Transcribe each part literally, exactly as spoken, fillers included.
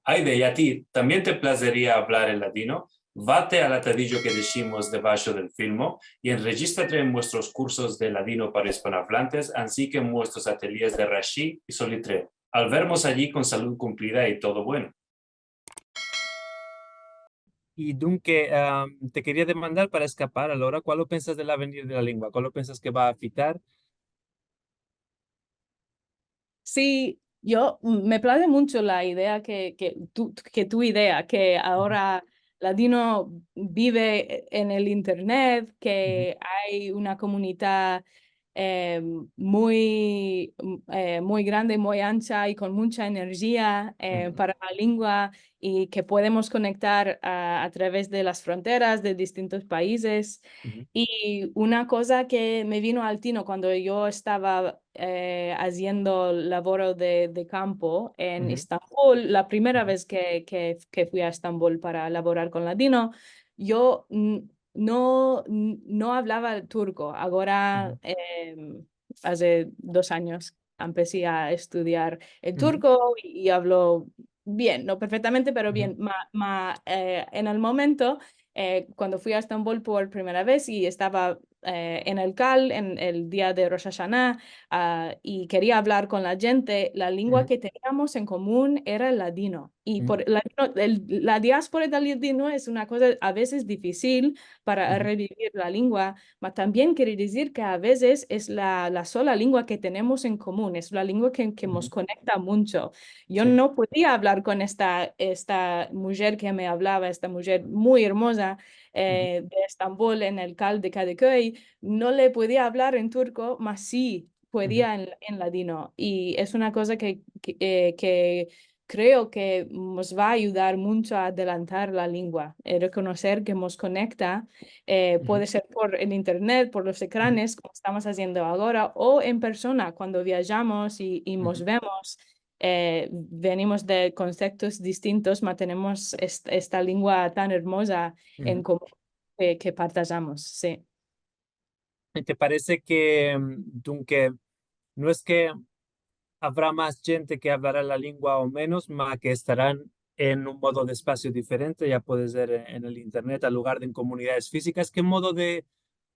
Ayde, i a ti, tambien te plazeria avlar el ladino? Vate al atadijo ke deshimos debasho del filmo i enrejistrate en muestros kursos de ladino para ispanoavlantes, ansi ke en muestros atelyes de Rashi i Solitreo. Al vermos ayi kon salud kumplida i todo bueno. I dunke, am, te keria demandar para eskapar, alora, kualo pensas del avenir de la lengua? Kualo pensas ke va a afitar? Si, yo, mm, me plaze muncho la idea ke, ke tu, ke tu idea, ke agora ladino bive en el internet, ke ay una komunidad, eh, muy, mm, eh, muy grande, muy ansha i kon muncha enerjia, eh, para la lengua, i ke podemos konektar a, a traves de las fronteras de distintos paizes. I una koza ke me vino al tino kuando yo estava, eh, aziendo lavoro de, de kampo en Istambul, la primera vez ke, ke, ke fui a Istambul para lavorar kon ladino, yo n-, no, n-, no avlava el turko. Agora, em, aze dos anyos empesi a estudiar el turko i, i avlo bien, no perfektamente, pero bien. Ma, ma, eh, en el momento, eh, kuando fui a Istambul por primera vez i estava, eh, en el kal, en el dia de Rosh Ashana, ah, i keria avlar kon la djente, la lengua ke teniamos en komun era el ladino. I por el ladino, el, la diaspora del ladino es una koza a vezes difisil para revivir la lengua, ma tambien kere dizir ke a vezes es la, la sola lengua ke tenemos en komun, es la lengua ke, ke mos konekta muncho. Yo no podia avlar kon esta, esta mujer ke me avlava, esta mujer muy ermoza, eh, de Istambul, en el kal de Kadıköy, no le podia avlar en turko, ma si podia en, en ladino. I es una koza ke, ke, eh, ke kreo ke mos va a ayudar muncho a adelantar la lengua, eh, rekonoser ke mos konekta, eh, puede ser por el internet, por los ekranes, komo estamos aziendo agora, o en persona, kuando viajamos i, i mos vemos, eh, venimos de konseptos distintos, ma tenemos est-, esta lengua tan ermoza en komun ke, ke partajamos, si. I te parese ke, mm, dunke, no es ke avra mas djente ke avlara la lengua o menos, ma ke estaran en un modo de espasio diferente, ya puede ser en, en el internet, al lugar de en komunidades fizikas? Ke modo de,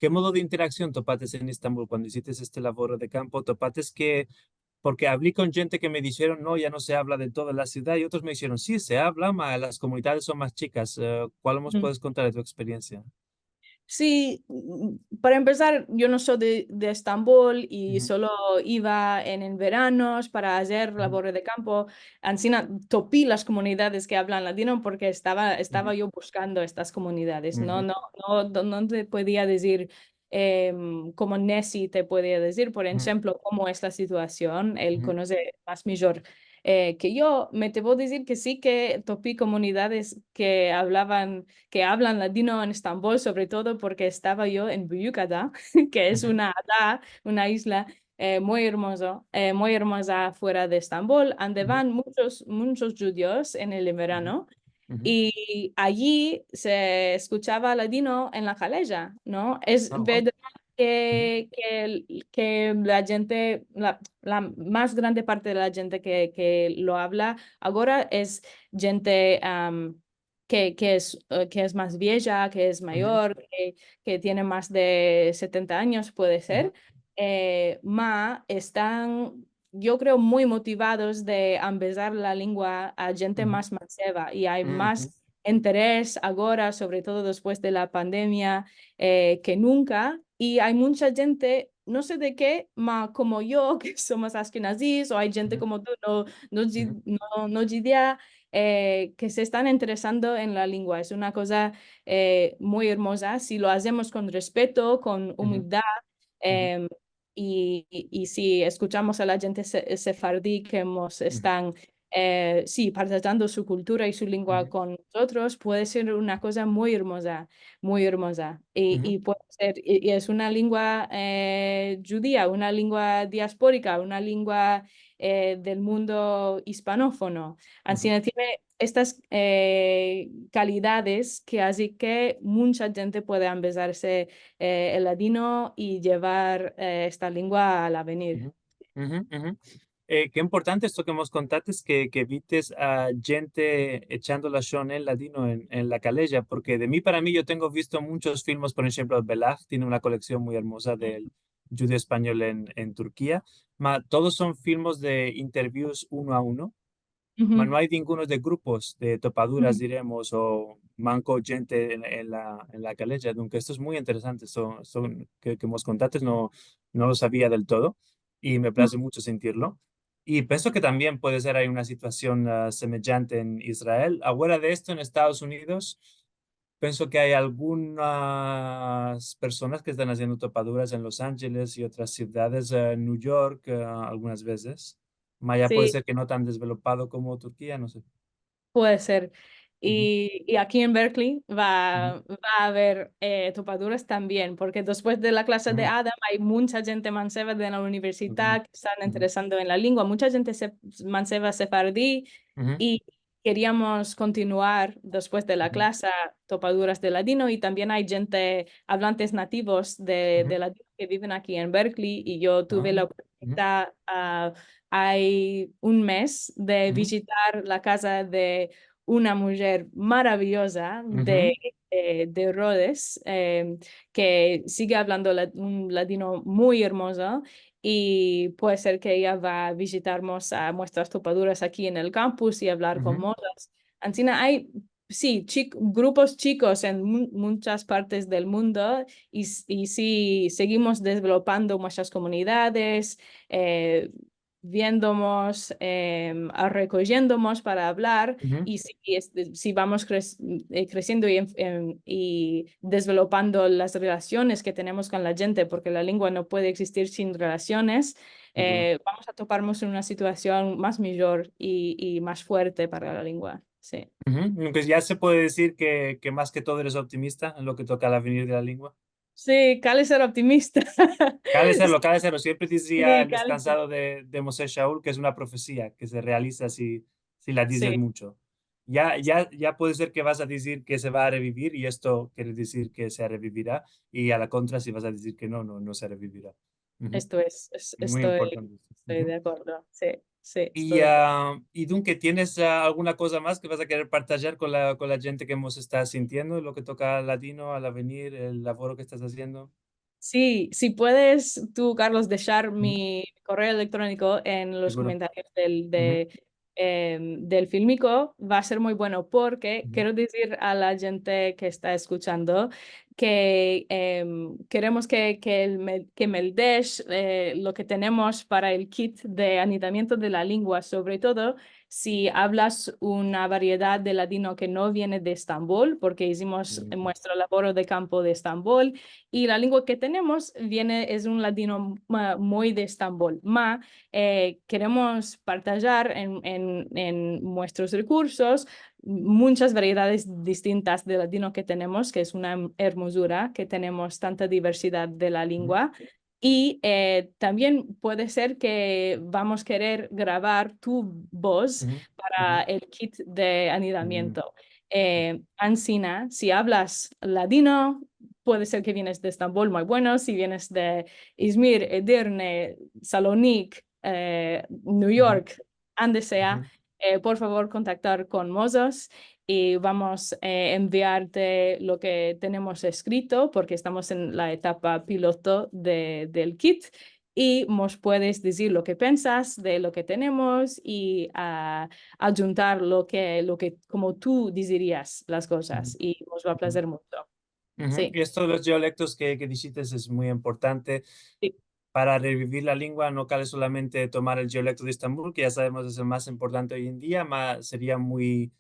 ke modo de interaksion topates en Istambul kuando izites este lavoro de kampo? Topates ke, porke avli kon djente ke me disheron, "No, ya no se avla del todo en la sivdad", i otros me disheron, "Si, se avla, ma las komunidades son mas chikas". Eh, kualo mos puedes kontar de tu eksperiensia? Si, mm, para empesar, yo no so de, de Istambul i solo iva en, en veranos para azer lavoro de kampo. Ansina topi las komunidades ke avlan ladino porke estava, estava yo buskando estas komunidades. No, no, no, no, no te podia dizir, em, komo nesi te podia dizir, por enshemplo, komo es la situasion, el konose mas mijor, eh, ke yo. Me te vo dizir ke si ke topi komunidades ke avlavan, ke avlan ladino en Istambul, sovre todo porke estava yo en Büyükada, ke es una ada, una izla, eh, muy ermozo, eh, muy ermoza fuera de Istambul, ande van munchos, munchos djudios en el verano, i ayi se eskuchava ladino en la kaleja, no? Es verdad ke, ke, ke la djente, la, la mas grande parte de la djente ke, ke lo avla agora es djente, am, ke, ke es, eh, ke es mas vieja, ke es mayor, ke, ke tiene mas de setenta anyos, puede ser, eh, ma estan, yo kreo, muy motivados de ambezar la lengua a djente mas manseva, i ay mas interes agora, sovre todo despues de la pandemia, eh, ke nunka, i ay muncha djente, no se de ke, ma komo yo, ke somos ashkenazis, o ay djente komo tu, no, no, dji-, no, no djudia, eh, ke se estan interesando en la lengua. Es una koza, eh, muy ermoza si lo azemos kon respeto, kon umildad, em, i, i, i si eskuchamos a la djente se-, sefardi ke mos estan, eh, si, partajando su kultura i su lengua kon mozotros, puede ser una koza muy ermoza, muy ermoza. I, i puede ser, i, i es una lengua, eh, djudia, una lengua diasporika, una lengua, eh, del mundo ispanofono. Ansina tiene estas, eh, kalidades ke aze ke muncha djente puede ambezarse, eh, el ladino i yevar, eh, esta lengua al avenir. Eh, ke importante esto ke mos kontates, ke, ke vites a djente echando lashon en ladino en, en la kaleja, porke de mi para mi yo tengo visto munchos filmos, por enshemplo, Belah tiene una koleksion muy ermoza del djudeo-espanyol en, en Turkia, ma todos son filmos de interviews uno a uno, ma no ay ningunos de grupos, de topaduras, diremos, o manko djente en, en la, en la kaleja. Dunke esto es muy interesante, son, son, ke, ke mos kontates, no, no lo savia del todo, i me plaze muncho sentirlo. I penso ke tambien puede ser ay una situasion, ah, semejante en Israel. Afuera de esto, en Estados Unidos, penso ke ay algunas personas ke estan aziendo topaduras en Los Angeles i otras sivdades, eh, New York, eh, algunas vezes. Ma ya puede ser ke no tan desvelopado komo Turkia, no se. Puede ser. I, i aki en Berkeley va, va a aver, eh, topaduras tambien, porke despues de la klase de Adam ay muncha djente manseva de la universidad ke estan interesando en la lengua. Muncha djente se, manseva sefardi, i keriamos kontinuar despues de la klase topaduras de ladino, i tambien ay djente avlantes nativos de, de ladino ke biven aki en Berkeley, i yo tuve la oportunidad, ah, ay un mes de vijitar la kaza de una mujer maraviyoza de, eh, de Rhodes, eh, ke sige avlando la-, un ladino muy ermozo, i puede ser ke eya va a vijitarmos a muestras topaduras aki en el kampus i avlar kon mozos. Ansina ay, si, chik-, grupos chikos en mu-, munchas partes del mundo, i s-, i si seguimos desvelopando muestras komunidades, eh, viendomos, em, a rekojiendomos para avlar, i si, este, si vamos kres-, eh, kresiendo i en-, em, i desvelopando las relasiones ke tenemos kon la djente, porke la lengua no puede egzistir sin relasiones, eh, vamos a toparmos en una situasion mas mijor i, i mas fuerte para la lengua. Si. Dunke ya se puede dizir ke, ke mas ke todo eres optimista en lo ke toka al avenir de la lengua. Si, kale ser optimista. Kale serlo, kale serlo. Siempre dizia el deskansado de, de Moshe Shaul ke es una profesia ke se realiza si, si la dizes muncho. Ya, ya, ya puede ser ke vas a dizir ke se va a revivir, i esto kere dizir ke se revivira, i a la kontra, si vas a dizir ke no, no, no se revivira. Esto es, es, muy esto es importante esto. Esto de akordo, si. Si, i, esto es, ah, i dunke, tienes, ah, alguna koza mas ke vas a kerer partajar kon la, kon la djente ke mos esta sintiendo, lo ke toka al ladino, al avenir, el lavoro ke estas aziendo? Si, si puedes tu, Carlos, deshar mi koreo elektroniko en los komentarios del, de, em, del filmiko, va a ser muy bueno, porke kero dizir a la djente ke esta eskuchando ke, em, keremos ke, ke el me-, ke me desh, eh, lo ke tenemos para el kit de anidamiento de la lengua, sovre todo si avlas una variedad de ladino ke no viene de Estambol, porke izimos muestro lavoro de kampo de Estambol, i la lengua ke tenemos viene, es un ladino ma-, muy de Estambol. Ma, eh, keremos partajar en, en, en muestros rekursos munchas variedades distintas de ladino ke tenemos, ke es una ermozura ke tenemos tanta diversidad de la lengua. I, eh, tambien puede ser ke vamos kerer gravar tu voz para el kit de anidamiento. Eh, ansina, si avlas ladino, puede ser ke vienes de Estambol, muy bueno. Si vienes de Izmir, Edirne, Salonik, eh, New York, ande sea, eh, por favor, kontaktar kon mozos i vamos, eh, enviarte lo ke tenemos eskrito, porke estamos en la etapa piloto de, del kit, i mos puedes dizir lo ke pensas de lo ke tenemos i, ah, adjuntar lo ke, lo ke, komo tu dizirias las kozas, i mos va a plazer muncho. Si. I esto de los dialektos ke, ke dishites es muy importante. Si. Para revivir la lengua no kale solamente tomar el dialekto de Estambol, ke ya savemos es el mas importante oy en dia, ma seria muy,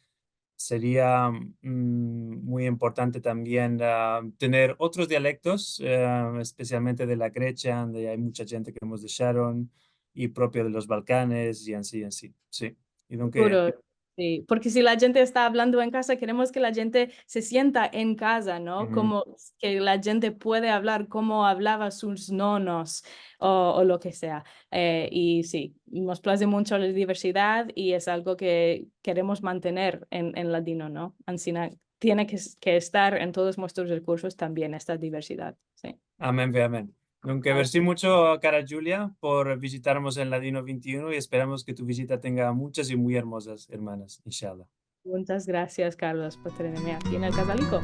seria, mm, muy importante tambien, ah, tener otros dialektos, eh, espesialmente de la Gresia, ande ay muncha djente ke mos desharon, i propio de los Balkanes, i ansi, i ansi. Si. I dunke, seguro. Si, porke si la djente esta avlando en kaza, keremos ke la djente se sienta en kaza, no? Komo ke la djente puede avlar komo avlava sus nonos o, o lo ke sea. Eh, i si, mos plaze muncho la diversidad i es algo ke keremos mantener en, en ladino, no? Ansina tiene ke, ke estar en todos muestros rekursos tambien esta diversidad. Si. Amen ve amen. Dunke, mersi muncho, kara Julia, por vijitarmos en Ladino vente i uno i esperamos ke tu vijita tenga munchas i muy ermozas ermanas, inshallah. Munchas grasias, Carlos, por tenerme aki en el Kazaliko.